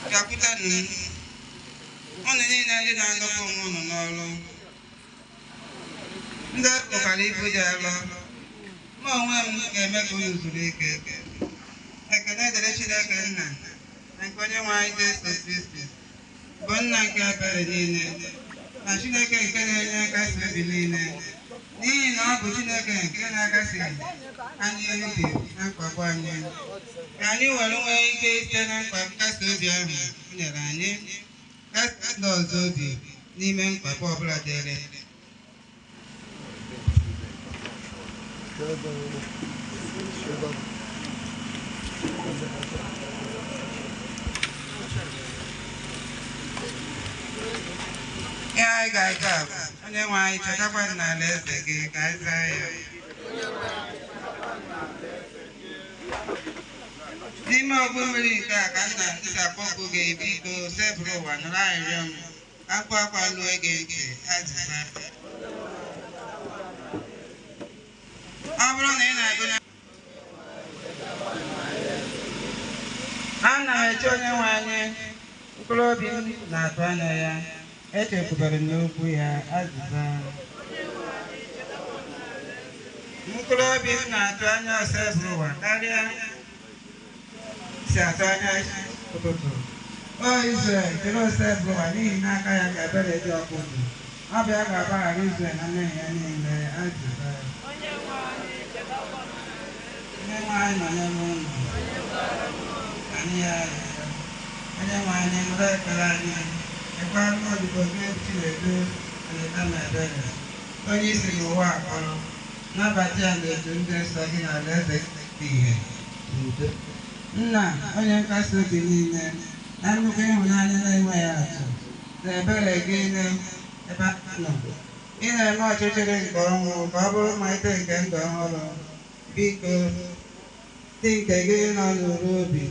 Bịakwutenụ m, unu niile ndị na-adọgbu onwe unu n'ọrụ, ndị akpọkwara ibu dị arọ, mụ onwe m ga-eme ka unu zuru ike. Ekele dịrị Chineke Nna na nke Onyenwe anyị Jesu Kristi, bụ Nna nke ebere niile, na Chineke nke na-enye nkasi obi niile, n'ihi na ọ bụ Chineke nke na-akasi anyị obi na mkpagbu anyị, ka anyị were nwee ike site na mkpa nkasi obi ahụ o nyere anyị kasị ndị ọzọ obi n'ime mkpagbu ọbụla dịrị. Ihe anyị ga-aga bụ, Onyenwe anyị, chetakwa n'ala eze gị, ka anyị zaa ya. N'ime ogbu mmiri nke a ka nna si akpọku gị, biko sebụrụ ụwa nụrụ arịrịọ m, ka mkpu akwa lue gị ntị. Azịza. Ọ bụrụ na ị na-agụ na ana m eche Onyenwe anyị, mkpụrụ obi m na-atụ anya ya, echekwubere m n'okwu ya. Azịza. Mkpụrụ obi m na-atụ anya osebụrụ ụwa karịa si atụ anya ụtụtụ. O Izrel, chere osebụrụ ụwa, n'ihi n'aka ya ka ebere dị ọkụ dị. Ọ bụ ya ga-agbaghara Izrel na mmehie ya niile. Azịza. Onyenwe anyị nọnyere unu. Anyị ya Onyenwe anyị, nụrụ ekpere anyị, ekwara odibo gị Chinedu eleta na ebere, onye isi n'ụwa akpọrọ, nabata ya n'otu ndị nsọ gị na alaeze dị ìhè n'udo. Nna, onye nkasi obi niile, na nnukwu ịhụnanya na-enweghị atụ, na ebere gị n'ebe nọ, ị na-eme ọchịchịrị nke ọnwụ ka ọ bụrụ mmalite nke ndụ ọhụrụ. Biko, dị nke gị nọ n'uru obi.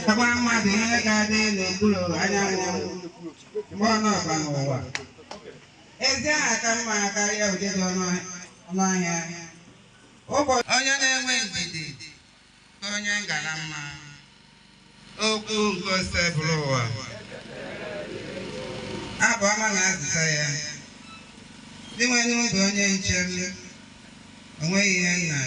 Agwa mmadụ ihe ga-adị n'okpuru anyanwụ mgbe ọ nọkwa n'ụwa. Ezi aha ka mma karịa ụdị dị ọnụ ahịa. Onye na-enwe ndidi ka onye ngala mma. Okwu nke osebụrụ ụwa. Abụ ọma na azịza ya. Dị nwe n'ụzọ onye nche m, o nweghị ihe nna.